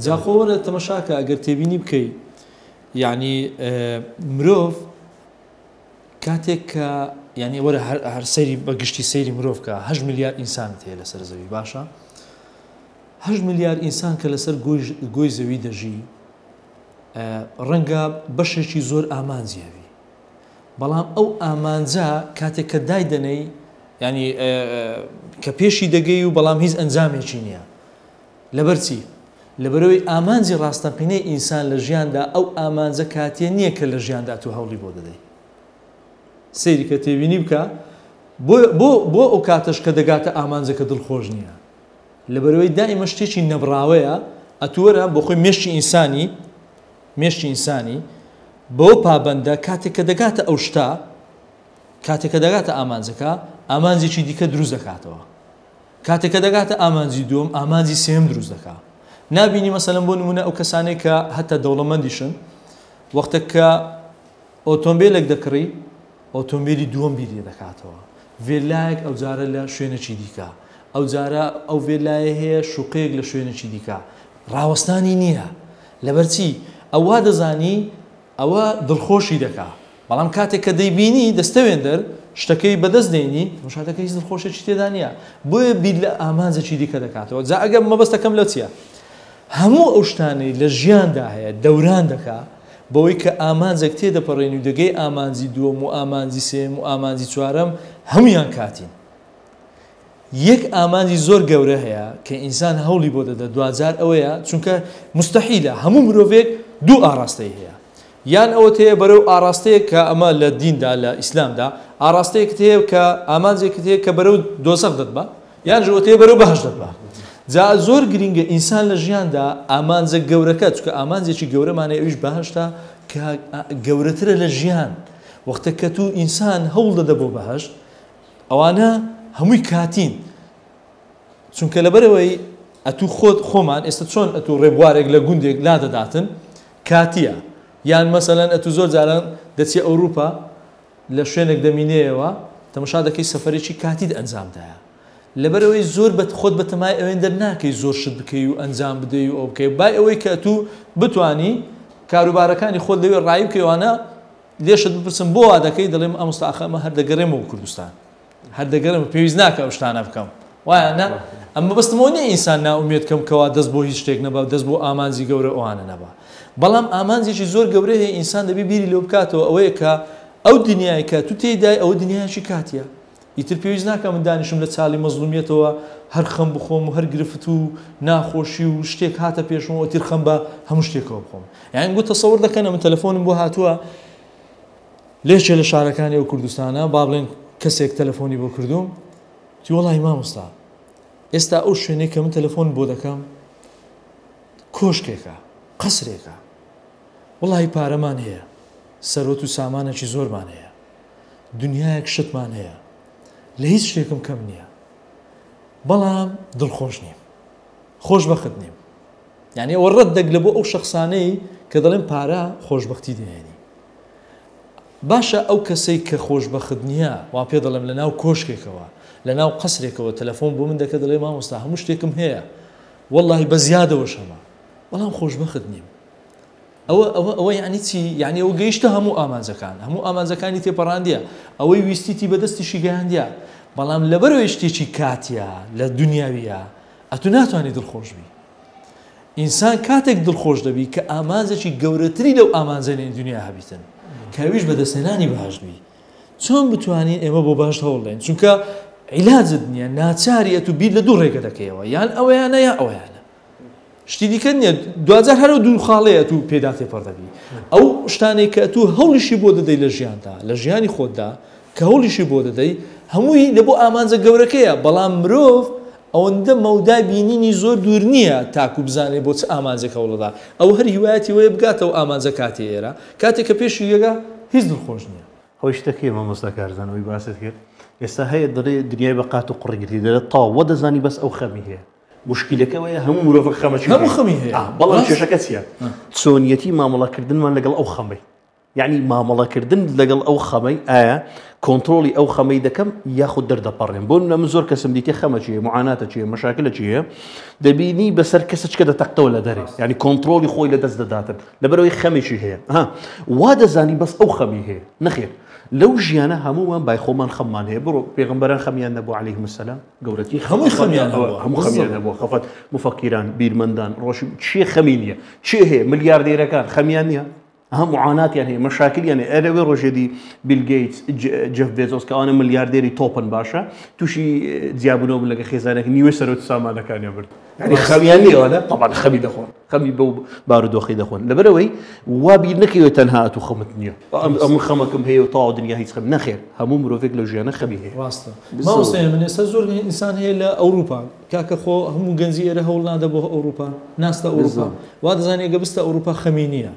جا خۆ وەرە تەمەشاکە ئەگەر تێبینی بکەی یعنی مرۆڤ کاتێک کە یعنی وەرە هەر سەیری بە گشتی سەیری مرۆڤ کە 8 ملیار ئینسانت هەیە لەسەر زەوی باشە 8 ملیار ئینسان کە لەسەر گۆی زەوی دەژی ڕەنگە بەشێکی زۆر ئامانجی هەبی بەڵام ئەو ئامانجە کاتێک کە دایدەنەی ینی کە پێشی دەگەی و بەڵام هیچ ئەنجامێکی نییە لەبەر چی؟ لەبەرئەوەی ئامانجی ڕاستەقینەی ئینسان لە ژیاندا ئەو ئامانجە کاتیە نییە کە لە ژیاندا تۆ هەوڵی بۆ دەدەی. سەیری کە تێبینی بکە بۆ بۆ بۆ ئەو کاتەش کە دەگاتە ئامانجەکە دڵخۆش نییە. لەبەرئەوەی دائیمە شتێکی نەبڕاوەیە ئەتووەرە بۆ خۆی مێشکی ئینسانی مێشکی ئینسانی بەوە پابەندە کاتێک کە دەگاتە ئەو شتە کاتێک کە دەگاتە ئامانجەکە ئامانجێکی دیکە دروست دەکاتەوە. کاتێک کە دەگاتە ئامانجی دووەم ئامانجی سێیەم دروست دەکا. نابینی مەسەلەن بۆ نمونە ئەو کەسانەی کە هەتا دەوڵەمەندیشن وەختێک کە ئۆتۆمبیلێک دەکڕی ئۆتۆمبیلی دووەم بیری دەکاتەوە ڤێلایەک ئەوجارە لە شوێنێکی دیکە ئەوجارە ئەو ڤێلایە هەیە شوقەیەک لە شوێنێکی دیکە ڕاوەستانی نییە لەبەرچی ئەو وا دەزانی ئەوە دڵخۆشی دەکا بەڵام کاتێک کە دەیبینی دەستەوێندەر شتەکەی بەدەست دێنی تەماشا دەکەی هیچ دڵخۆشێکی تێدا نییە بۆیە بیر لە ئامانجێکی دیکە دەکاتەوە جا ئەگەر مەبەستەکەم لە چییە هەموو ئەو شتانەی لە ژیاندا هەیە دەوران دەکا بەوەی کە ئامانجێک تێدەپەڕێنی و دەگەی ئامانجی دووەم و ئامانجی سێیەم و ئامانجی چوارەم هەموویان کاتین یەک ئامانجی زۆر گەورە هەیە کە ئینسان هەوڵی بۆ دەدات دواجار ئەوەیە چونکە موستەحیلە هەموو مرۆڤێک دوو ئاڕاستەی هەیە یان ئەوەت هەیە بەرەو ئاڕاستەیەک کە ئەمە لە دیندا لە ئیسلامدا ئاڕاستەیەکت هەیە کە ئامانجێکت هەیە کە بەرەو دۆزەخ دەتبا یان ئەوەت هەیە بەرەو بەهەشت دەتبا جا زۆر گرینگە ئینسان لە ژیاندا ئامانجە گەورەکە چونکە ئامانجێکی گەورەمان هەیە ئەویش بەهەشتە کە گەورەترە لە ژیان وەختە کە تو ئینسان هەوڵ دەدە بۆ بەهەشت ئەوانە هەمووی کاتین چونکە لەبەرئەوەی ئەتوو خۆت خۆمان ئێستا چۆن ئەتوو ڕێبوارێک لە گوندێک لادەداتن کاتیە یان مەسەلەن ئەتوو زۆر جاران دەچیە ئەوروپا لە شوێنێک دەمینێیەوە تەمەشا دەکەی سەفەرێکی کاتیت ئەنجام دایە لەبەرئەوەی زۆر بە خۆت بەتەمای ئەوێندە ناکەی زۆر شت بکەی و ئەنجام بدەی و ئەو بکەی بای ئەوەی کە ئەتوو بتانی کاروبارەکانی خۆت لەوێ ڕایی بکەی وانە لێشت بپرسم بۆ وا دەکەی دەڵێم مامۆستا ئاخە ئەمە هەر دەگەرێمەوە کوردستان هەر دەگەرم پێویست ناکە ئەو شتانە بکەم وایە نا ئەم مەبەستمەوە نییە ئینسان نائومێد کەم کەوا دەست بۆ هیچ شتێک نەبا دەست بۆ ئامانجی گەورە ئەوانە نەبا بەڵام ئامانجێکی زۆر گەورە هەیە ئینسان دەبی بیری لێ بکاتەوە ئەوەیە کە ئەو دنیای کە تو تێیدای ئەوە دنیایەکی کاتیە ئیتر پێویست ناکا من دانیشم لە چالی مەزڵومیەتەوە هەر خەم بخۆم و هەر گرفت و ناخۆشی و شتێک هاتە پێشمەوە ئیتر خەم بە هەموو شتێکەوە بخۆم یان گوت تەسەور دەکەن من تەلەفۆنم بۆ هاتووە لێکێ لە شارەکانی ئەو کوردستانە با بڵێن کەسێک تەلەفۆنی بۆ کردوم تی وەڵی مامۆستا ئێستا ئەو شوێنەی کە من تەلەفۆن بۆ دەکەم کۆشکێکە قەسرێکە وەڵی پارەمان هەیە سەرۆت و سامانێکی زۆرمان هەیە دنیایەک شتمان هەیە لە هیچ شتێکم کەم نییە بەڵام دڵخۆش نیم خۆشبەخت نیم یعنی ئەوە ڕەت دەک لە بۆ ئەو شخصانەی کە دەڵێن پارە خۆشببختی دێنی باشە ئەو کەسەی کە خۆشببخت نییە وا پێ دەڵێم لە ناو کۆشکێکەوە لە ناو قەسرێکەوە تەلەفۆن بۆ من دەکە دەڵێ مامۆستا هەموو شتێکم هەیە واللهی بە زیادەوەش هەمە بەڵام خۆشببخت نیم ئەوە ئەوە ئەوە یانی چی؟ یانی ئەوە گەیشتە هەموو ئامانجەکان، هەموو ئامانجەکانی تێپەڕاندیە، ئەوەی ویستیتی بەدەستیشی گەیاندیە، بەڵام لەبەرئەوەی شتێکی کاتیە لە دونیاویە ئەتوو ناتوانی دڵخۆش بی. ئینسان کاتێک دڵخۆش دەبی کە ئامانجێکی گەورەتری لەو ئامانجەی دونیا هەبیتن کە ئەویش بەدەستهێنانی بەهەشت بی. چۆن بتوانین ئێمە بۆ بەهەشت هەوڵ دەین؟ چونکە عیلاجت نییە، ناچاری ئەتوو بیر لە دوو ڕێگە دەکەیەوە، یان ئەوەیانە یا ئەوەیانە. شتی دیکە نییە دواجار هەر ئەو دوو خاڵەیە ئەتوو پێدا تێپەڕ دەبی ئەو شتانەی کە ئەتوو هەوڵیشی بۆ دەدەی لە ژیاندا لە ژیانی خۆتدا کە هەوڵیشی بۆ دەدەی هەمووی لە بۆ ئامانجە گەورەکەیە بەڵام مرۆڤ ئەوەندە مەودای بینینی زۆر دوور نییە تاکو بزانێ بۆ چ ئامانجێک هەوڵدەدا ئەو هەر هیوایەتی وەیە بگاتەوە ئامانجە کاتی ئێرە کاتێک کە پێشی یەگا هیچ دڵخۆش نییە. ئەوەی شتەکەیە مامۆستا کارزان ئەوەی باست کرد ئێستا هەیە دەڵێ دنیای بە قات و قوڕی گرتی دەڵێ تەواو وە دەزانی بەس ئەو خەمی هەیە موشکیلەکە ئەوەیە هەموو مرۆڤە خەمەکی هەموو خەمی هەیە بەڵام کێشەکە چییە چۆنیەتی مامەڵەکردنمان لەگەڵ ئەو خەمەی. یەعنی مامەڵەکردن لەگەڵ ئەو خەمەی ئایا کۆنترۆڵی ئەو خەمەی دەکەم یاخود دەردەپەڕێم بۆ نمونە من زۆر کەسم دیتێ خەمە چیە معاناتە چیە مەشاکلە چیە دەبینی بەسەر کەسەچکە دەتەقتەوە لە دەرێ یعنی کۆنترۆڵی خۆی لە دەست دەداتن لەبەرەوەی خەمێکی هەیە ها وا دەزانی بەس ئەو خەمی هەیە نەخێر لەو ژیانە هەموومان بای خۆمان خەممان هەیە بڕۆ پێغمبەران خەمیان نەبوو عەلەیهم السلام گەورەترین هەمووی خەمیان هەبووە هەموو خەمیان هەبووە خەفەت مفەکیران بیرمەندان ڕۆشی چێ خەمی نییە چێ هەیە ملیاردێرەکان خەمیان نییە ها معاناتیان هەیە مەشاکلیان هەیە ئەرە وێ ڕۆژێ دی بیل گەیتس جێف بێزۆس کە ئەوانە ملیاردێری تۆپن باشە تووشی جیابوونەوە بوون لەگە خێزانێک نیوەی سەرۆت سامانەکانیان برد یعنی خەمیان نییە ئەوانە طبعا خەمی دەخۆن خەمی بەو بارودۆخی دەخۆن لەبەرەوەی وا بیر نەکەوێت تەنها ئەتوو خەمت نییە ئەم خەمەکەم هەیە و تەواو دنیا هیچ خەم نەخێر هەموو مرۆڤێک لەو ژیانە خەمی هەیە ڕاستە مامۆستای من ئێستا زۆر ئینسان هەیە لە ئەوروپا کاکە خۆ هەموو گەنجی ئێرە هەوڵ نادە بۆ ئەوروپا ناستە ئەوروپا وا دەزانێت گە بستە ئەوروپا خەمی نییە.